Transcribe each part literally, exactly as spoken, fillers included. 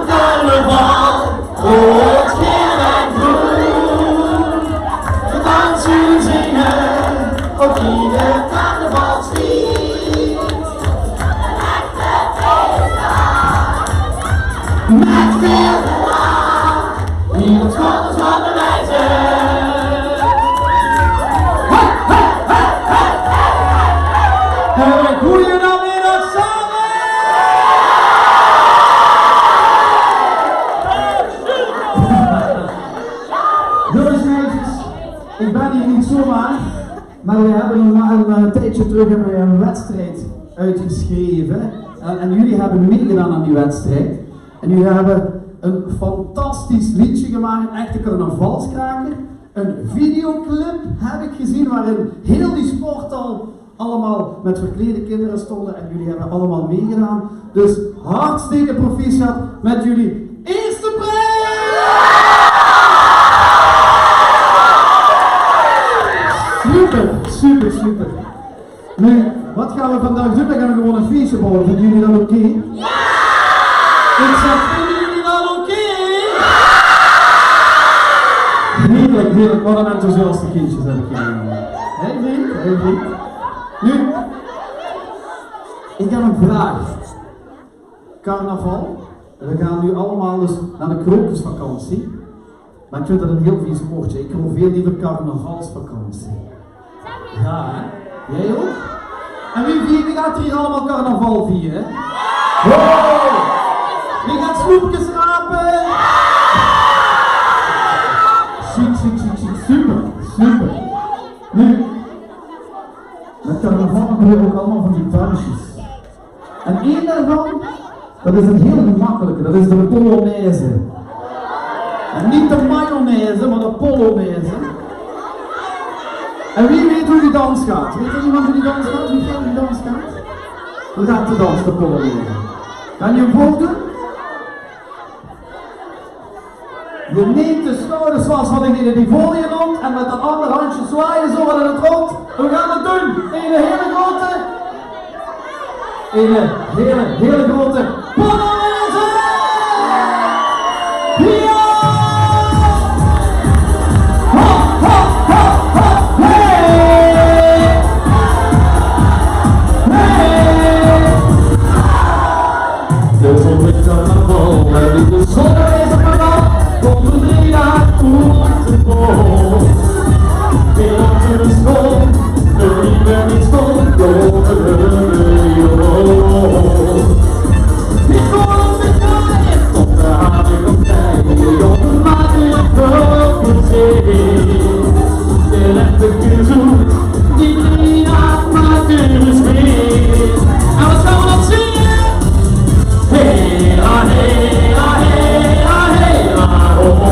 Carnaval, rood, geel en groen. We dansen, zingen op ieder carnavalslied. Met veel gelach, wie we schouders laten wijzen. Hey, hey, hey, hey, hey. En een goeie namiddag samen. Jongens, meisjes, ik ben hier niet zomaar, maar we hebben een, een, eh, tijdje terug hebben we een wedstrijd uitgeschreven. En, en jullie hebben meegedaan aan die wedstrijd. En jullie hebben een fantastisch liedje gemaakt, een echte carnavalskraker. Een videoclip heb ik gezien waarin heel die sporthal allemaal met verklede kinderen stonden en jullie hebben allemaal meegedaan. Dus hartstikke proficiat met jullie eerste prijs! Super, super, super. Nu, wat gaan we vandaag doen? We gaan gewoon een feestje bouwen. Vinden jullie dat oké? Ja! Ik zeg, vinden jullie dat oké? Heerlijk, heerlijk. Wat een enthousiaste kindjes heb ik hier. Heel goed, heel goed. Nu, ik heb een vraag. Carnaval. We gaan nu allemaal dus naar de krokusvakantie. Maar ik vind dat een heel vies woordje. Ik hoor veel liever carnavalsvakantie. Ja, hè? Jij ook? En wie, wie, wie gaat er hier allemaal carnaval vieren? Wow! Wie gaat snoepjes rapen? Ziek, ziek, ziek, ziek. Super, super. Nu, met carnaval hebben we ook allemaal van die dansjes. En één daarvan, dat is een heel gemakkelijke, dat is de polonaise. En niet de mayonaise, maar de polonaise. En wie weet hoe die dans gaat? Weet er iemand hoe die dans gaat? Wie weet hoe die dans gaat? Hoe gaat de dans, de polonaise? Kan je hem voordoen? Je neemt de schouders vast van degene die voor je loopt en met dat andere handje zwaaien zo in het rond. We gaan het doen. Een hele grote, een hele, hele grote polonaise. Ja! Ho, ho, ho, ho, hey! Hey! De zon ligt aan de wal, hij ligt de zon is op de wal. Komt de drie daag oet de bol. Weer op de school, de lieve niet school, door de reuring. Ik hoor op de kaart, tot de haven komt bij, de jongen maken een groot plezier. De lente zoet, die drie daag maken een sfeer. En wat gaan we dan zingen? Hela, hela, hela, hela, ho, ho.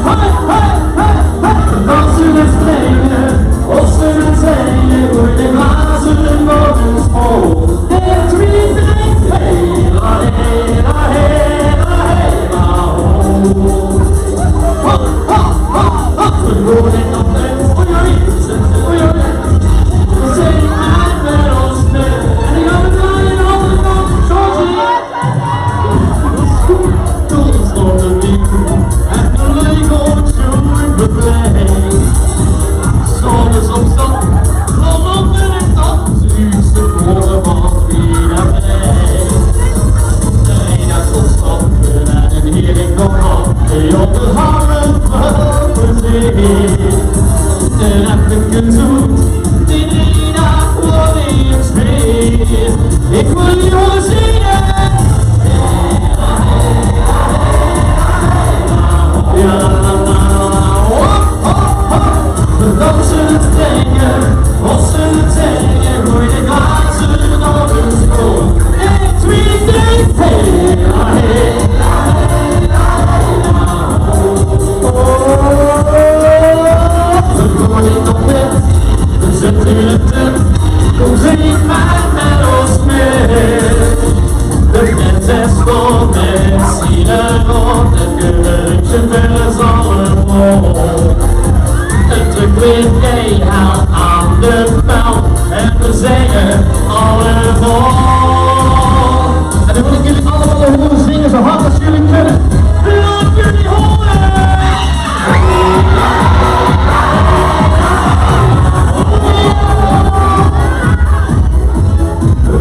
Hoi, hoi, hoi, hoi. Dansen en springen, hossen en zingen, gooi de glazen nog eens vol. Eén, twee, drie. Hela, hela, hela, hela, ho. Ho, ho, ho, ho. We gooien nog eens. Oei, oei. Oei, oei. Zing maar met ons mee. En die gaan we draaien, handen omhoog. Zo zie je. Toen stond er niet. En toen leek ons zo'n bevrijding. S'morgens opstaan, klom op en dan zoet de koren van Vina. Terwijl dat opstappen en een heerlijk nog wat. De jongen hadden veel plezier. En even zoet, die drie dagen voor die weer. Ik wil je horen zingen. Ja, la, la, la, la, hop, hop, hop. We dansen en zingen, hossen en zingen, gooi de glazen nog eens vol. Eén, twee, drie, hey, hey, hey, hey, hey. We gooien op bed, we zetten het in. Kom, zing maar met ons mee. De prinses komt met Sina rond, het kurkje verder zal er vol. Het circuit haalt aan de bel en we zingen allemaal. En dan wil ik jullie allemaal Allemaal horen zingen zo hard als jullie kunnen. Laat jullie horen!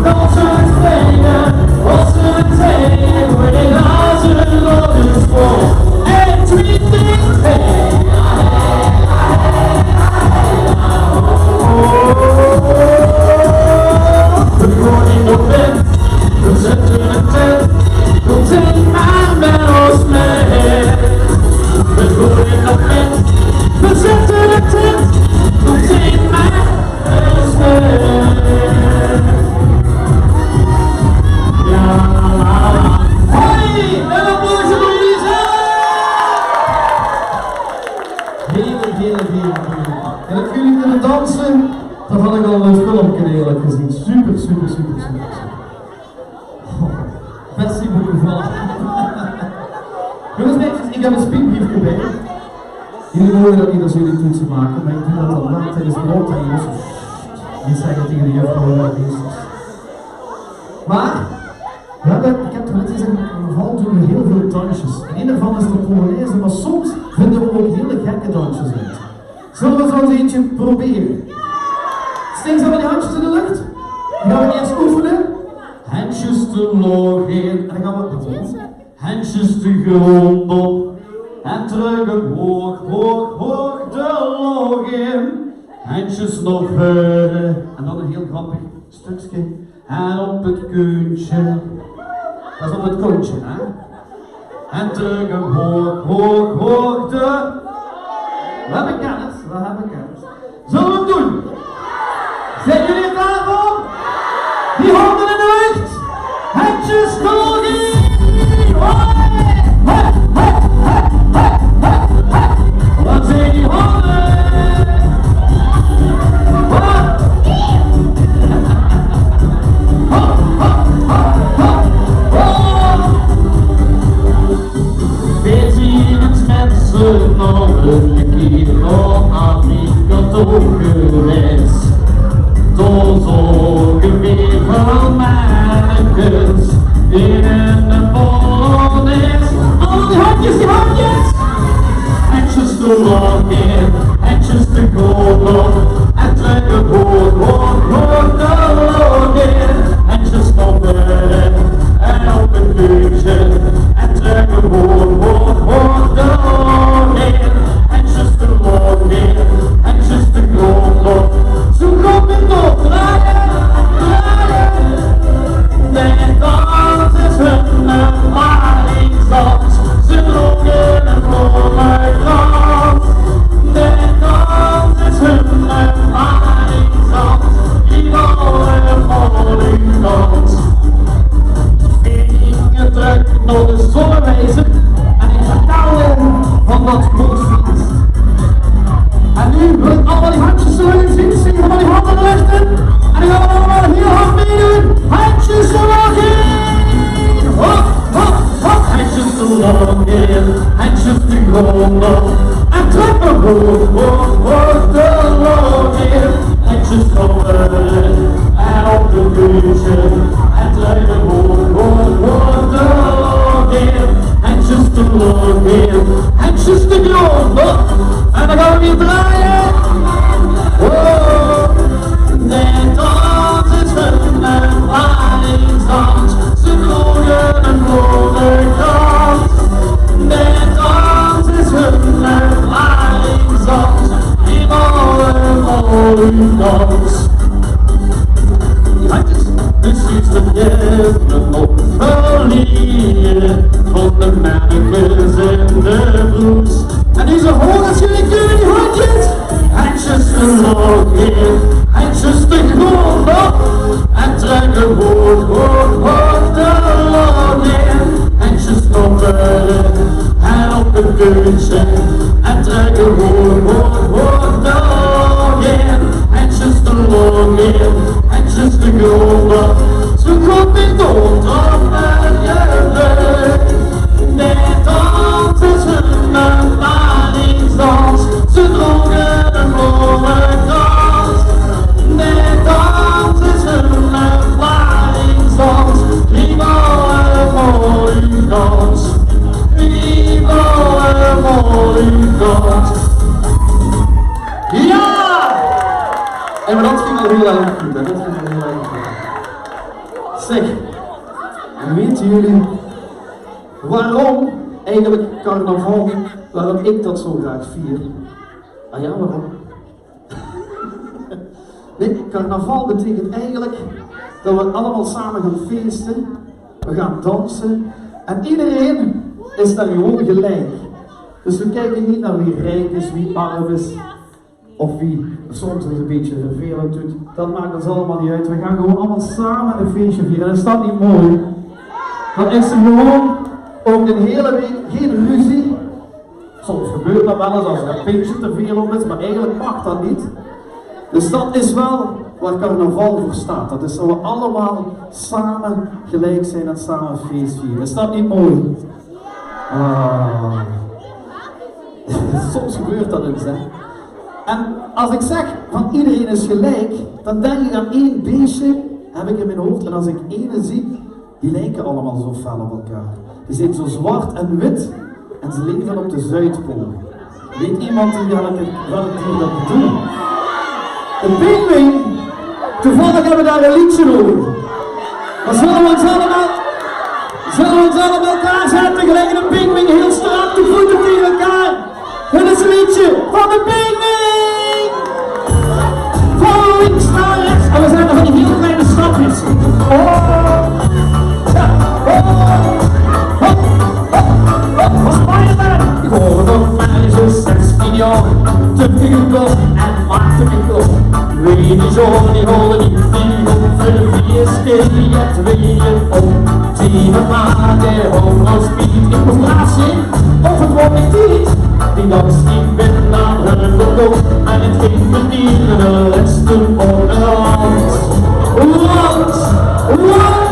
Dansen en springen, dansen en springen, we laten los voor. En twee, drie, hey. De koning op bed, we zetten een tent, komt in maar met ons mee. De koning op bed, we zetten een tent, komt in maar met ons mee. Ja, la, la. Hoi, en applaus voor Lisa. Heerlijk, heerlijk, heerlijk, heerlijk. En dat jullie kunnen dansen, dat had ik al in een filmpje eerlijk gezien. Super, super, super, super, super. Oh, merci beaucoup, voilà. Jongens, meisjes, ik heb een speedbriefje bij. Jullie mogen dat niet als jullie toetsen maken, maar ik doe dat dan wel tijdens de optredens. Die zeggen tegen de juffrouw wel, Jezus. Maar we hebben, ik heb het net gezegd, we valt doen heel veel dansjes. En een daarvan is de polonaise, maar soms vinden we ook hele gekke dansjes uit. Zullen we zo eens eentje proberen? Steek zo maar die handjes in de lucht. Dan gaan we eerst oefenen. Hendjes de loog in. En dan gaan we dat doen. Hendjes de grond op. En terug omhoog, hoog, hoog de loog in. Hendjes naar voren. En dan een heel grappig stukje. En op het kuntje. Dat is op het kontje, hè? En terug omhoog, hoog, hoog de... We hebben kennis, we hebben kennis. Zullen we het doen? Zijn jullie er klaar voor? Die handen in de lucht. Hendjes de loog in. Hoi! Hoi, hoi, hoi. Laat zien die handen. Hop. Hop, hop, hop, hop, hop. Veer zien 't mit z'n allen 'ne kier op Afrika toch gewaes. Dao zouge veer väöl mennekes in 'n polonaise. Allemaal die handjes, die handjes! Hendjes de loog in, hendjes de grond op. En trek omhoog, hoog, hoog de loog in. Hendjes naar voren en op het kuntje. En trek omhoog, hoog, hoog de loog in. Hendjes de loog in, hendjes de grond op. Zo kom ik door, draaien, draaien. De dans is hun bevrijdingsdans. Ze droegen een bloemenkrans. De dans is hun bevrijdingsdans. Die bevrijdingsdans. Ik ging terug naar de zonnewijzer en ik vertelde van dat grootfeest. En nu wil ik allemaal die handjes zo eens zien. Steek allemaal die handen in de lucht. En dan gaan we allemaal heel hard meedoen. Hendjes de loog in. Hop, hop, hop. Hendjes de loog in. Hendjes de grond op. En trek omhoog, hoog, hoog de loog in. Hendjes naar voren en op de kuntje. En trek omhoog, hoog, hoog de loog in. Hendjes de loog in, hendjes de grond op. En dan gaan we weer draaien. Wow. De dans is hun bevrijdingsdans. Ze droegen een bloemenkrans. De dans is hun bevrijdingsdans. Die bevrijdingsdans. Die handjes, dus iets te geven op verliezen van de mennekes in de bloes. En die zo hoog als jullie kunnen, die handjes. Hendjes de loog in, hendjes de grond op. En trek omhoog, hoog, hoog de loog in. Hendjes naar voren en op het kuntje. En trek omhoog, hoog, hoog de loog in. Hendjes de loog in, hendjes de grond op. Zo kom ik door, trap met je rug. De dans is hun bevrijdingsdans. Ze droegen een bloemenkrans. De dans is hun bevrijdingsdans. Die Ja, maar dat ging al heel erg goed, hè. Dat ging al heel erg goed. Zeg, weten jullie waarom eigenlijk carnaval, waarom ik dat zo graag vier? Ah ja, waarom? Nee, carnaval betekent eigenlijk dat we allemaal samen gaan feesten, we gaan dansen en iedereen is daar gewoon gelijk. Dus we kijken niet naar wie rijk is, wie arm is, of wie soms eens een beetje vervelend doet. Dat maakt ons allemaal niet uit. We gaan gewoon allemaal samen een feestje vieren. Is dat niet mooi? Dan is er gewoon ook een hele week geen ruzie. Soms gebeurt dat wel eens als er een pintje te veel op is, maar eigenlijk mag dat niet. Dus dat is wel waar carnaval voor staat. Dat is dat we allemaal samen gelijk zijn en samen feest vieren. Is dat niet mooi? Ah. Soms gebeurt dat eens, hè. En als ik zeg van iedereen is gelijk, dan denk ik aan één beestje, heb ik in mijn hoofd. En als ik ene zie, die lijken allemaal zo fel op elkaar. Die zijn zo zwart en wit en ze lijken op de Zuidpool. Weet iemand die welke, welk dier dat bedoelt? De pinguïn. Toevallig hebben we daar een liedje over. Maar zullen we ons allemaal, zullen we ons allemaal klaarzetten, gelijk een pinguïn, heel strak, de voeten tegen elkaar? Dit is een liedje van de pinguïn. Van links naar rechts. En we zetten van die heel kleine stapjes. Oh. Ja. Oh. Hop. Hop. Hop. Van Spider-Man. Ik hoor nog maar eens zestien jaar. Toen ik het los en maakte ik los. Weet je zo, die horen niet, die op de vier keer, die het weer op. Die we maken, hoor nog speed. Ik moet laat zien. Of het wordt niet iets, die dans die werd naar hun bedoeld. En het ging me niet de resten onderhand. Want, want,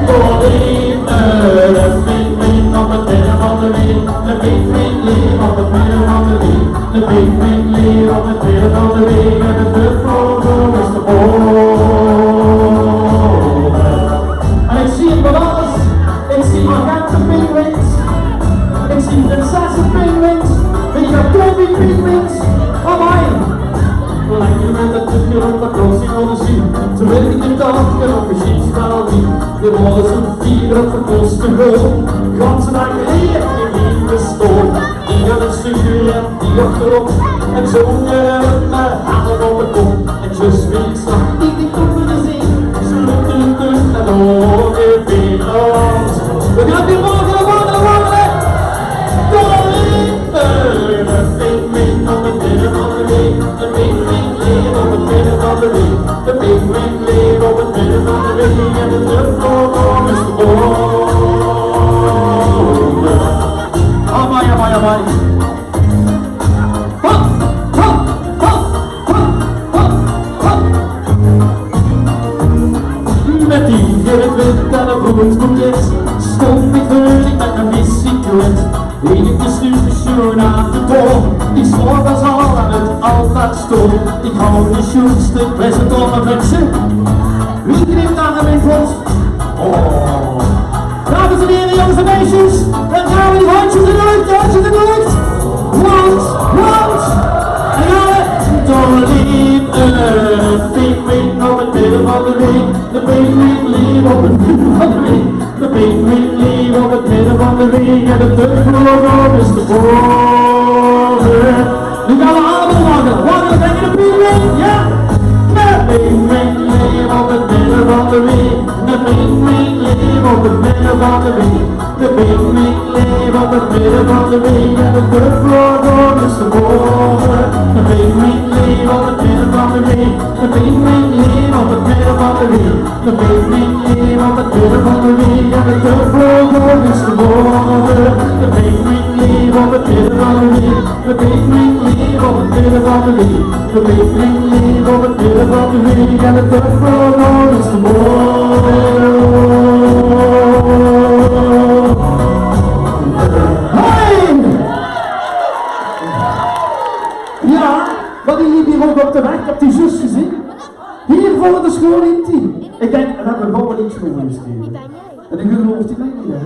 door die, eh, de ping, ping op het midden van de week. De ping, ping, ping op het midden van de week. De ping, ping, ping op het midden van de week. En het wordt gewoon door is de bol. En ik zie het van alles. Ik zie magenta pinguïns. Ik zie prinsesse pinguïns. Ik zie Toby pinguïns. Oh my. Lekker met het tukje op de crossing on the sea. Terwijl ik de dag op de schietstraal zie. De rollen zijn vier op de kosten gewoon. Ganse dagen hier in die bestoel. Die aan het stuur en die achterop. En zo, eh, met handen op de kop. En zo speel ik straks in die kop van de zee. Ze lopen en ogen weer rond. We gaan weer waggelen, waggelen, waggelen. Door de ping, ping op het midden van de week. De ping, ping, ping op het midden van de week. De ping, ping, ping op het midden van de week. En de terugkomen is de bom. Amai, amai, amai. Hop, hop, hop, hop, hop, hop. Met die Gerrit Wit en de broedsboeket stond ik veur met mijn bicyclet. Weet ik de stuurpersoon aan de toon. Ik stond als al aan het altaar stond. Ik hou de sjoenste best op mijn mensen. Wie knipt aan de winkels? Oh. Dames en heren, jongens en meisjes, dan gaan we die handjes in de lucht, handjes in de lucht. Want, want, ja, door die, eh, ping, ping op het midden van de week. De ping, ping, ping op het midden van de week. De ping, ping, ping op het midden van de week. En de tupperware is te boven. Nu gaan we allemaal waggelen. Waggelen, denk je de ping, ping? Ja. De ping, ping, ping op het midden van de week. De ping, ping, ping op het midden van de week. De ping, ping, ping op het midden van de week. En de tupperware is te boven. De ping, ping, ping op het midden van de week. De ping, ping, ping op het midden van de week. De ping, ping, ping op het midden van de week. En de tupperware is te boven. De ping, ping, ping op het midden van de week. De ping, ping, ping op het midden van de week. De ping, ping, ping op het midden van de week. En de tupperware is te boven. Hey! Ja, wat die liep hier ook op de weg, op die zus gezien. Hier voor de school in team. Ik denk, dat hebben we gewoon niet schoon geschreven. En ik geloof die mij niet, hè.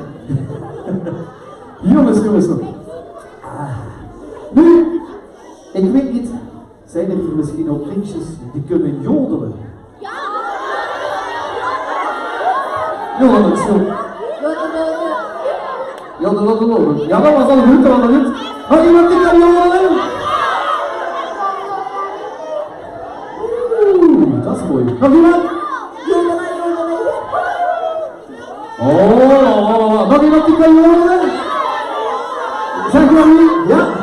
Jongens, jongens, jongens. Ah. Nu, ik weet niet, zijn er hier misschien Die nog krieksjes, die kunnen jodelen. Jodelen, zo. Jodelen, jodelen. Ja, dat was al goed, dat was al goed. Nog iemand die kan jodelen? Oeh, dat is mooi. Nog iemand? Oh, oh, oh, oh. Nog iemand die kan jodelen? Zeg maar niet. Ja?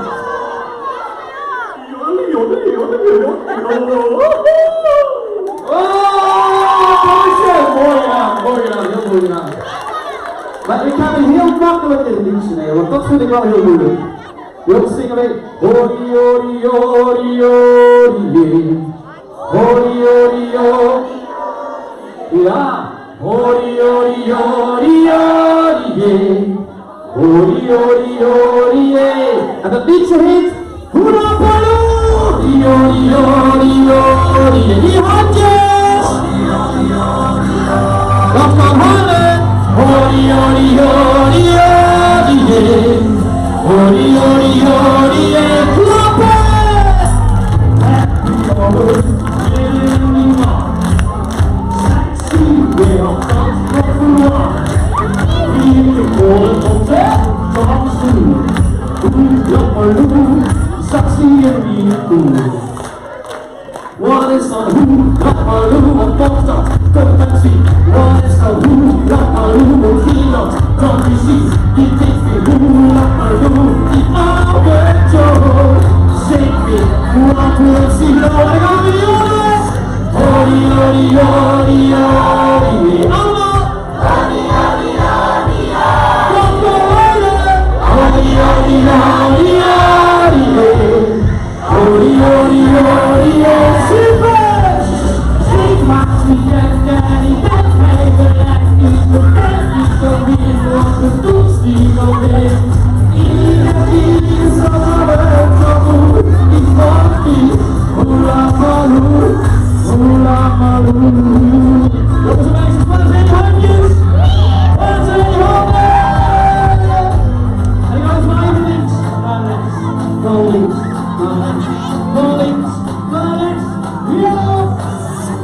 Oh, mooi gedaan, mooi gedaan, heel mooi gedaan. Maar ik ga een heel makkelijker liedje nemen, want dat vind ik wel heel moeilijk. Jongens, zingen wij. Hori, hori, hori, hori, jee. Hori, hori, hori. Ja. Hori, hori, hori, hori, jee. Hori, hori, hori, jee. En dat liedje heet Hula Baloo. Hori, hori, hori, hori, jee. Die handjes. Dat kan harder. Hori, hori, hori, hori, jee. Hori, hori, hori, jee. Klappen. Wat is dat? Hula Baloo, wat kost dat? Kom maar zien. Wat is dat? Hula Baloo, wat is dat? Kom maar zien. Dit is de Hula Baloo, die oude Joe. Zing weer, laat me zien. Daar gaan we, jongens. Hori, hori, hori, hori. Allemaal. Hori, hori, hori, hori. Hori, hori, hori, hori. Hori, hori, hori, hori. Super! Zing maar, die tent en die tent, hij bereikt niet, bereikt niet, zo weer, want de toets die komt weer. Hula Baloo, hula baloo. Jongens en meisjes, wat zijn die handjes? Wat zijn die handen? En dan is maar even links. Naar rechts. Van links. Naar rechts. Van links. Naar rechts. Ja!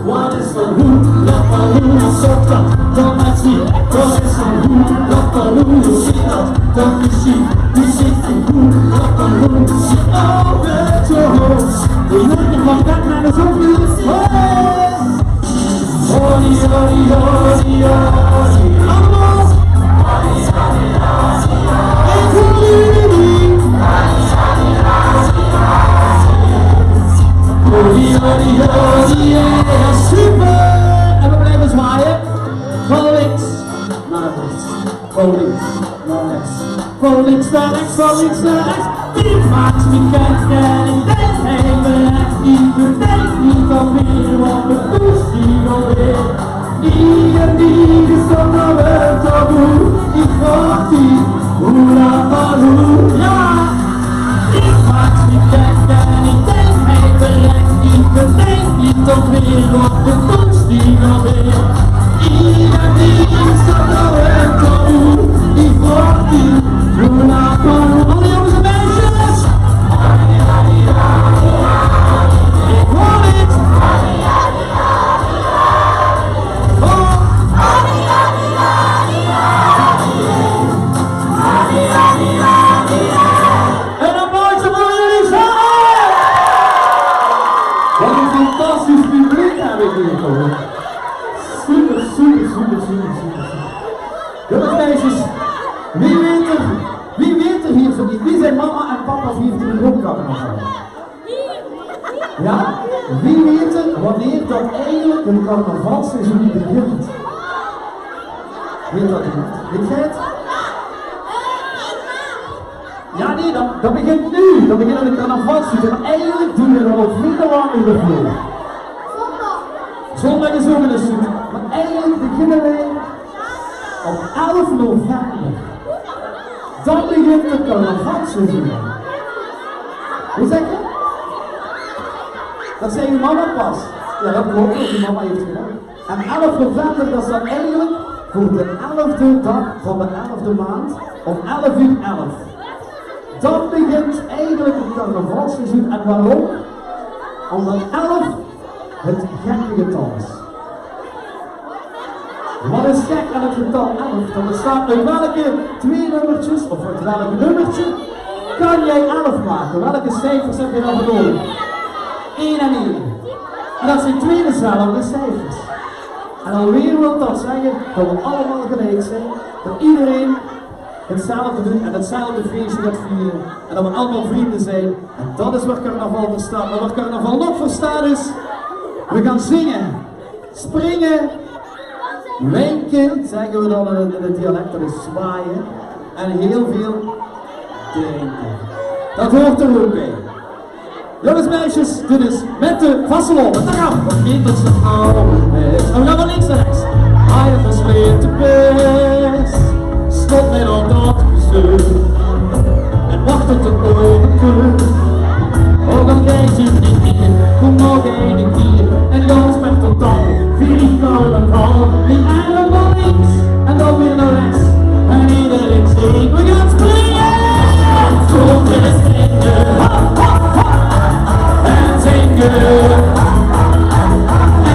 Wat is dat? Hula Baloo, zocht dat, dan is hij. Wat is dat? Hula Baloo, zit dat, dan is hij. Nu zit hij. Hula Baloo, zit op het hoofd. De jongen van Batman is ook weer. Hey! Hori, hori, hori, hori. Allemaal. Hori, hori, hori, hori. Hori, hori, hori, hori. Super! En we blijven zwaaien. Van links naar rechts. Van links naar rechts. Van links naar rechts, van links naar rechts. Dit maakt me gek en ik denk: hey, beleg, ik bedenk niet alweer, want de koers die alweer. Ieder die is dan naar het taboe. Ik wacht die, hula baloo, ja. Dit maakt me gek en ik denk: hey, beleg, ik bedenk niet alweer, want de koers die alweer. Ieder die is dan naar het taboe. Ik wacht die, hula baloo. Alle jongens en meisjes. Ik hoor het. Een applausje voor jullie samen. Wat een fantastisch publiek heb ik hier, toch? Super, super, super, super, super, super. Jongens, meisjes, wie weet er, wie weet er hier zo, wie zijn mama en papa hier in de woonkamer nog? Ja? Wie weet er wanneer dat eigenlijk het carnavalseizoen begint? Weet dat niet? Weet jij het? Ja, nee, dat, dat begint nu. Dat begint aan de carnavalseizoen. Maar eigenlijk doen we er al veel langer voor. Zondag is ook een seizoen. Maar eigenlijk beginnen wij op elf november. Dan begint het carnavalseizoen. Hoe zeg je? Dat zei uw mama pas. Ja, dat klopt, want uw mama heeft gelijk. En elf november, dat is dan eigenlijk voor de elfde dag van de elfde maand om elf uur elf. Dan begint eigenlijk het carnavalseizoen. En waarom? Omdat elf het gekke getal is. Wat is gek aan het getal elf? Dat bestaat uit welke twee nummertjes, of uit welk nummertje kan jij elf maken? Welke cijfers heb je daarvoor nodig? Eén en één. En dat zijn twee dezelfde cijfers. En alweer wil dat zeggen dat we allemaal gelijk zijn, dat iedereen hetzelfde doet en hetzelfde feestje gaat vieren. En dat we allemaal vrienden zijn. En dat is waar carnaval voor staat. Maar waar carnaval nog voor staat is, we gaan zingen, springen, wenken, zeggen we dan in het, in het dialect, dat is zwaaien. En heel veel drinken. Dat hoort er ook bij. Jongens, meisjes, dit is Met de Vastelaovend. Daar gaan we. Van kind tot ze ouder is. En we gaan van links naar rechts. Hij heeft een sleten best. Stop met al dat gezeur. En wacht tot de oren terug. Ook al kijkt je niet meer. Kom nog een keer. En dan met tot dan. Vier carnaval. Die eiland wel links. En dan weer naar rechts. En iedereen zingt. We gaan springen. Kom, we springen. Hop, hop, hop. En zingen.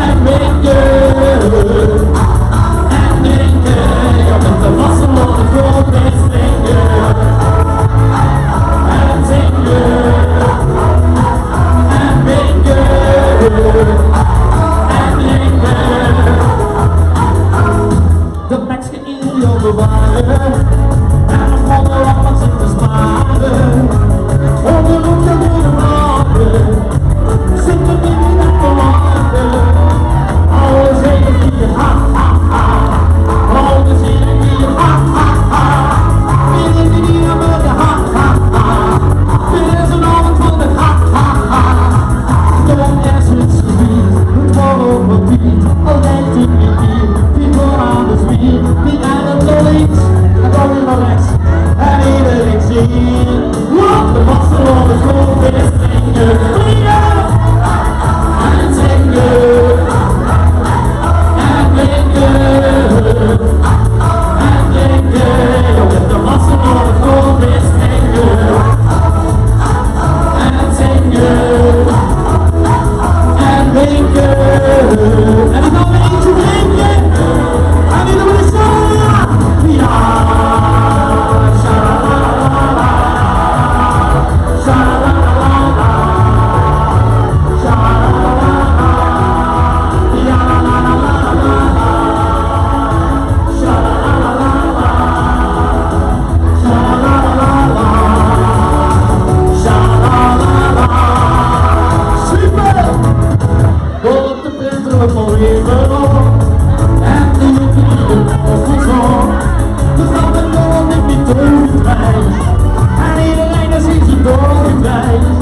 En winken. En drinken. Ja, met de vastelaovend. Kom, we springen. En zingen. En winken. En drinken. Dat maakt in jou bewaren. En dan gaan we wat zitten sparen. Onder op de moederbladen. Zitten we niet te wachten. Alles even hier, ha, ha, ha. Alles even hier, ha, ha, ha. Weer in de nieuwe, ha, ha, ha. Dit is een avond van de ha, ha, ha. Don't ask me to be, het wordt ook wat duur. Altijd in de bier, die voor aan de zwier. Die aan het links, en dan weer naar rechts. En iedereen zingt, want de vastelaovend is drinken. Springen en zingen. En drinken. En drinken. Ja, met de vastelaovend is drinken. En zingen. En winken. En dan nog eentje drinken. En dan doen we de sjalalala. Ja, sjalalala. Sjalalala. Sjalalala. Ja, la, la, la. Sjalalala. Sjalalala. Sjalalala. Super! Door op de printer het alweer weer op. En die hoeft niet op de zon. Dus dat ben ik nog niet doorgedreigd. En iedereen is hier zo doorgedreigd.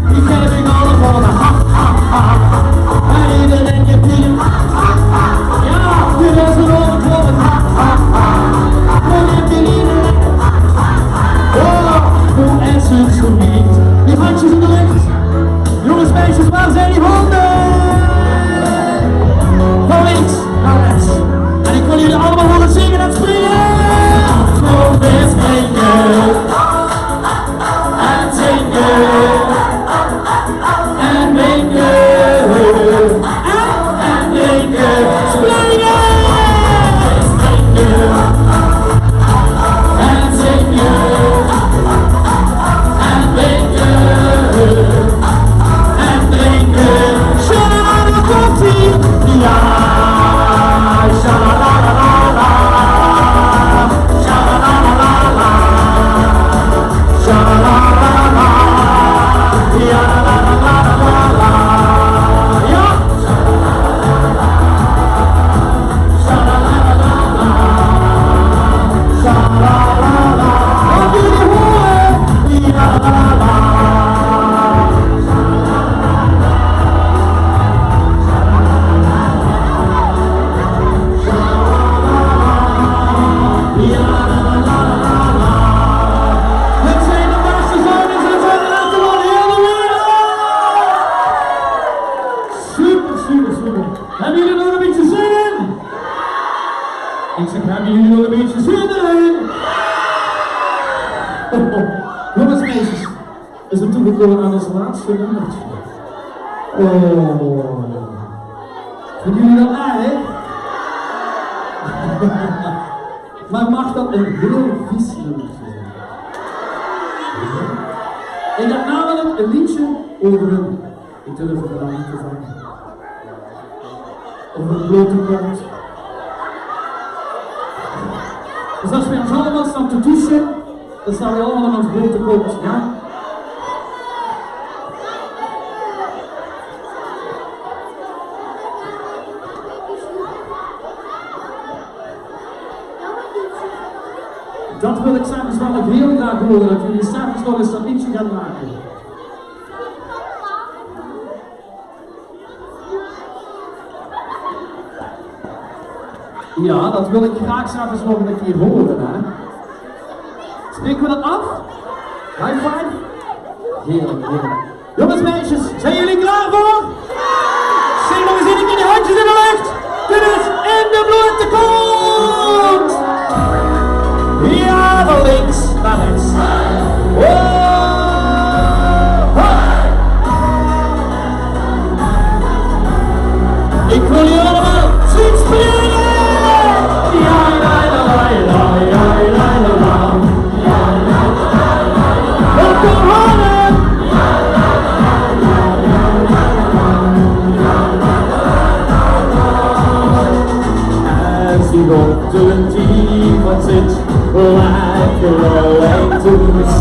Die geef ik allemaal een ha, ha, ha. En iedereen heeft hier een ha, ha, ha. Ja, dit is een oorlog voor het ha, ha, ha. Voor iedereen. Oh, hoe is het zo niet? Die handjes in de lucht. Jongens, meisjes, waar zijn die honden? Van links naar rechts. En ik wil jullie allemaal horen zingen en springen. Kom, we springen. En zingen. En winken. En, en drinken. Springen. En zingen. En winken. En drinken. Sjalalala, komt-ie. Ja, sjalalala. Sjalalala. Sjalalala. Ja, la, la, la. Ja. Het zijn de beste zangers en zijn er echt van heel de wereld. Super, super, super. Hebben jullie nog een beetje zin in? Ik zeg, hebben jullie nog een beetje zin in? Jongens, meisjes, we zijn toegekomen aan ons laatste nummertje. Oh. Vinden jullie dat erg? Maar mag dat een heel vies nummertje zijn? Ik heb namelijk een liedje over een, ik durf het bijna niet te zeggen. Over een blote kont. Dus als we ons allemaal staan te douchen, dan staan we allemaal aan ons blote kont, ja? Dat wil ik s'avonds wel nog heel graag horen, dat jullie s'avonds nog eens dat liedje gaan maken. Ja, dat wil ik graag s'avonds nog een keer horen, hè. Spreken we dat af? High five? Heerlijk, heerlijk. Jongens, meisjes, zijn jullie klaar voor? Steek nog eens een keer de handjes in de lucht. Dit is In de Blote Kont. Ja, van links naar rechts. Oh, ha. Ik wil jullie allemaal zien springen. Ja, la, la, la, la, la, la, la, la. Welkom, Harm. Als ik op de divan zit, lekker alleen thuis,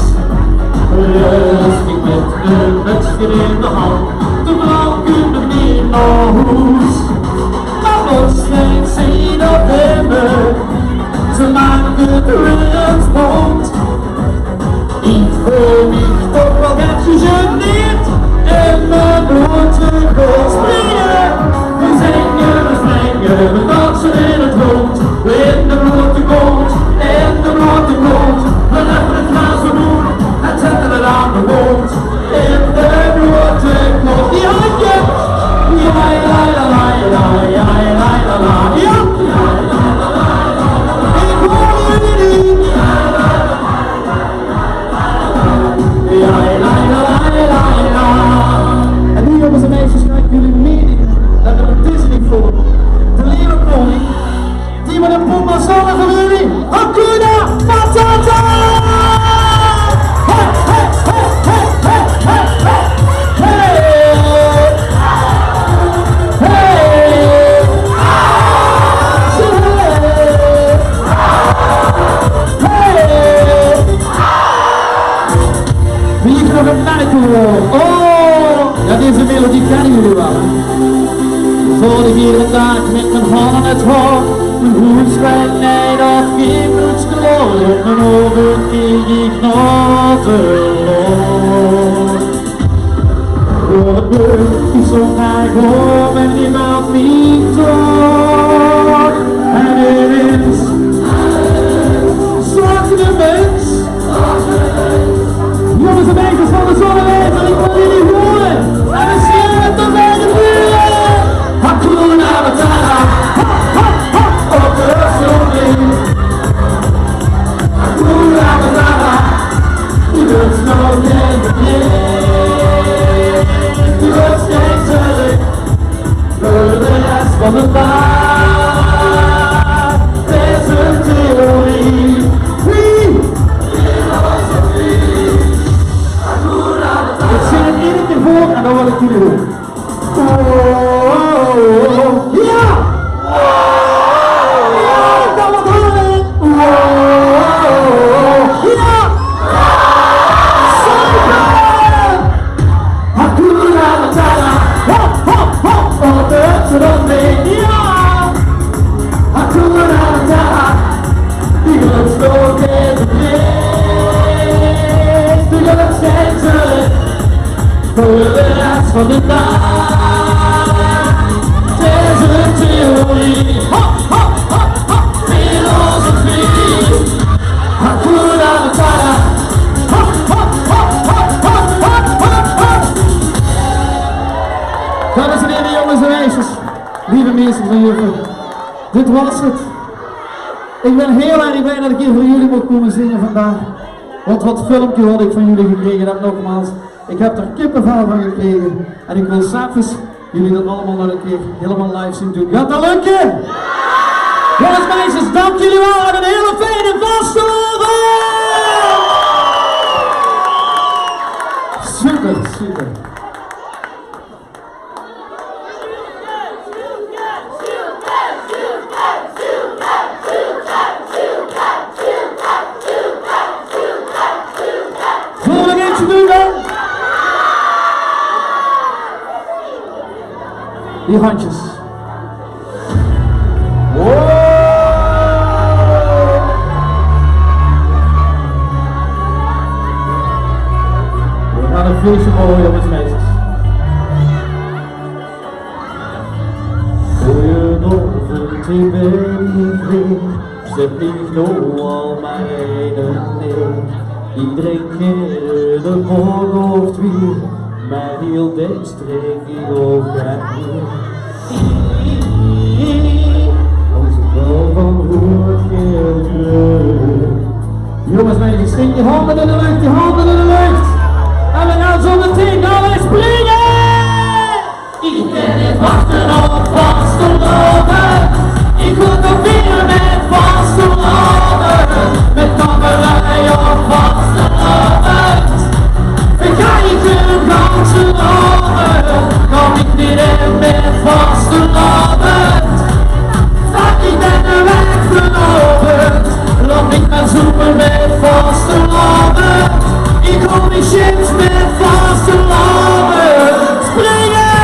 rust ik met een mutsje in de hand, de vrouw kunt me niet naar hoes. Maar ons schijnt ze dat hebben, ze maken het weer eens rond. Ik voel mich toch wel get gegeneerd in mien blote kont springen. We zingen, we springen, we dansen in het rond. In de blote kont, in de blote kont. We leggen het glazen doen en zetten het aan de mond. In de blote kont. Die handjes. Ja, ja, ja, ja, ja, ja, ja, ja, ja. Ik hoor jullie niet. En nu, jongens en meisjes, ga ik jullie meedelen dat het Disney-film, de Leeuwenkoning, die met een poep zal zingen voor jullie. Hakuna Matata! Hey, hey, hey, hey, hey, hey, hey! Hey! Hey! Wie ik nog een merkel hoor. Oh, ja, deze melodie kennen jullie wel, hè? Zat ik hier een dag met mijn hand aan het hoofd. Mijn hoes werd mij dat geen bloedskloor. Op mijn hoofd kreeg ik nog de loor. Voor de beurt die stond hij voor en die maakt niet door. En ineens zag de mens: Jongens en meisjes van de Zonnelaser, ik wil jullie horen. En we schreeuwen tot bij de buren. Hakuna Matata. Ha, ha, ha. Op de Zonnelaser. Hakuna Matata. Die wil nog geen verkeer. Die wil geen terug. Voor de rest van de dag. Het is een theorie. Wie? Ik zing het iedere keer voor en dan wil ik jullie horen. Oh, oh, oh, oh. Ja! Oh, oh, oh, oh. Dat moet horen. Oh, oh, oh, oh. Ja! Super! Hakuna Matata. Hop, hop, hop. Op de Zonnelaser. Ja! Hakuna Matata. Die wil nog geen verkeer. Die wil nog geen terug. Voor de rest van de dag. Het is een theorie. Hop, hop, hop, hop. Filosofie. Hakuna Matata. Hop, hop, hop. Dames en heren, jongens en meisjes, lieve meesters en juffers, dit was het. Ik ben heel erg blij dat ik hier voor jullie mocht komen zingen vandaag. Want wat filmpje had ik van jullie gekregen, dat nogmaals. Ik heb er kippenvel van gekregen en ik wil s'avonds jullie dat allemaal nog een keer helemaal live zien doen. Gaat dat lukken? Jongens, meisjes, dank jullie wel en een hele fijne vastelaovend! Super, super. Zullen we er eentje doen dan? Die handjes. Wow. We gaan een feestje bouwen, jongens en meisjes. Goeienaovend, ik bin Ingrid. Zèt mich noe al mer eine neer. Ik drink gaer eine grog of twieë, mer hiel dèks drink ik ouch gaer neet. Onze vrouw van roer, gael, greun. Jongens, meisjes, steek die handen in de lucht, die handen in de lucht. En we gaan zo meteen gaan springen. Ik kan neet wachte op vastelaovend. Ik wil toch viere mit vastelaovend. Mit kameraaj op vastelaovend. We gaon de ganse aovend. Kom ik neet in mit vastelaovend. Pak ik de weg vanaovend. Laot mich mer zoepe mit vastelaovend. Ik kom neet shit mit vastelaovend. Springen!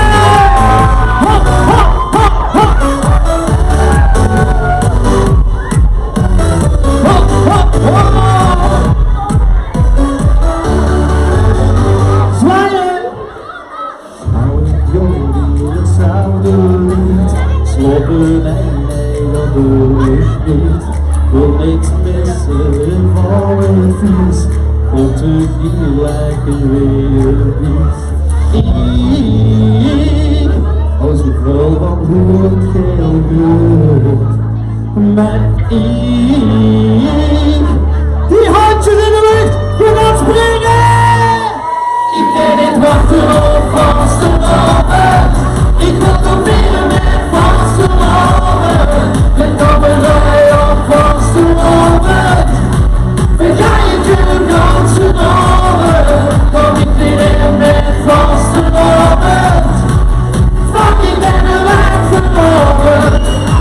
Hop, hop, hop, hop. Hop, hop, hop. Zwaaien. Ouch jóng, hetzelfde leed. Slaope, nei, nei, dat doon ik neet. Wil niks misse van 't fies. Vond 't hie lekker weer, bies. Ik, als ik vrouw van roer, gael, greun. Mer ik, die handjes in de lucht, we gaan springen! Ik kan neet wachte op vastelaovend. Ik wil toch viere mit vastelaovend. Mit kameraaj op vastelaovend. We gaon de ganse aovend. Kom ik neet in mit vastelaovend. Pak ik de weg vanaovend.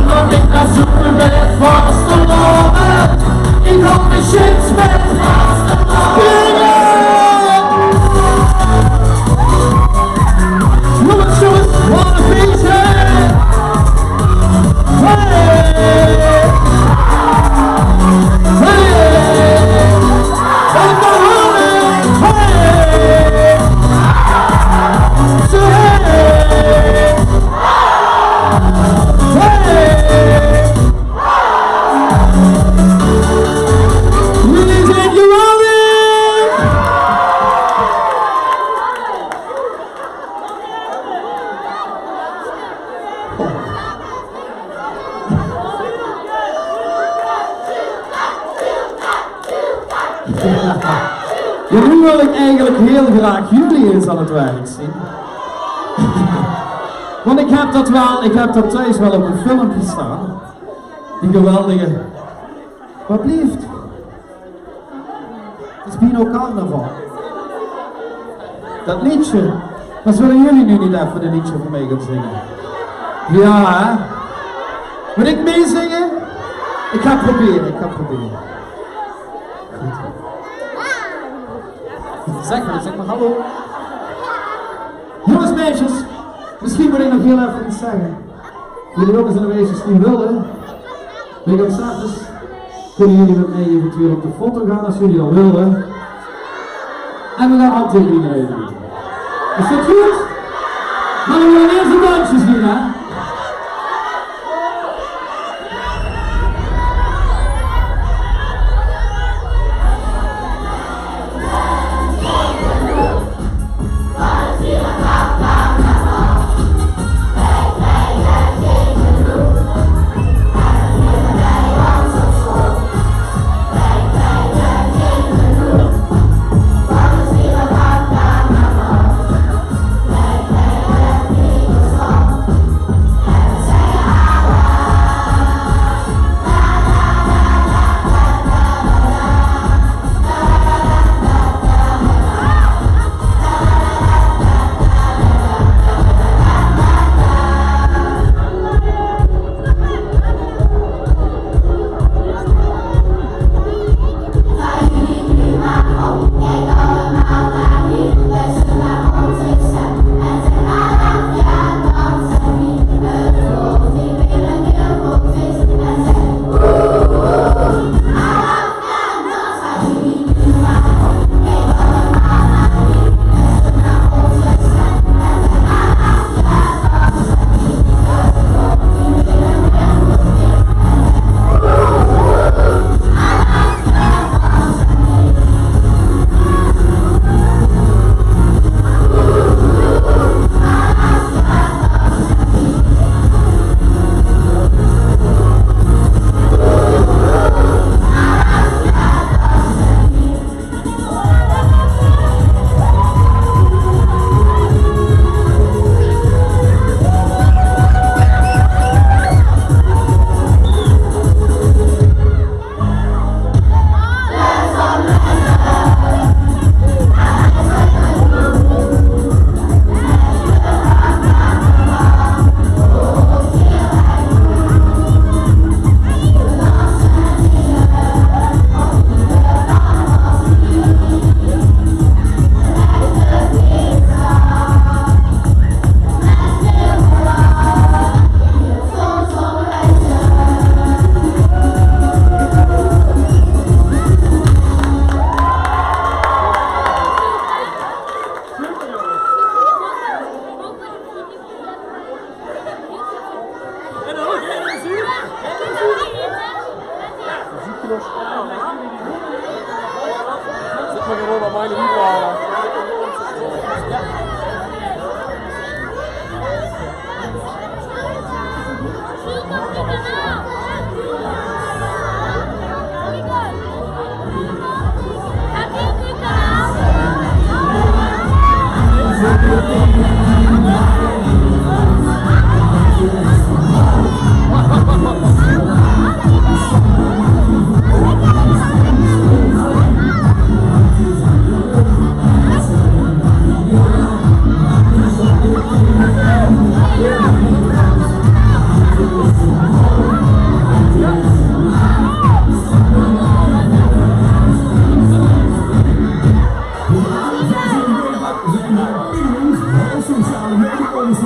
Laot mich mer zoepe mit vastelaovend. Ik kom neet shit mit vastelaovend. Jongens, jongens, wat een feestje! Hey! Hey! Hey! Zo, hey! Hey! Jullie zijn geweldig! Ja, nu wil ik eigenlijk heel graag jullie eens aan het werk zien. Want ik heb dat wel, ik heb dat thuis wel op een filmpje staan. Die geweldige. Wat blieft? Het is bijna carnaval. Dat liedje. Maar zullen jullie nu niet even een liedje voor mij gaan zingen? Ja, hè? Moet ik meezingen? Ik ga proberen, ik ga proberen. Goed. Zeg maar, zeg maar hallo. Jongens, meisjes, misschien moet ik nog heel even iets zeggen. Jullie jongens en meisjes die willen, we gaan s'avonds, kunnen jullie met mij eventueel op de foto gaan als jullie dat willen. En we gaan handtekeningen uitdelen. Is dat goed? Maar we gaan eerst een dansje zien, hè? Mag ich waal mien mening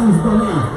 oetvraoge?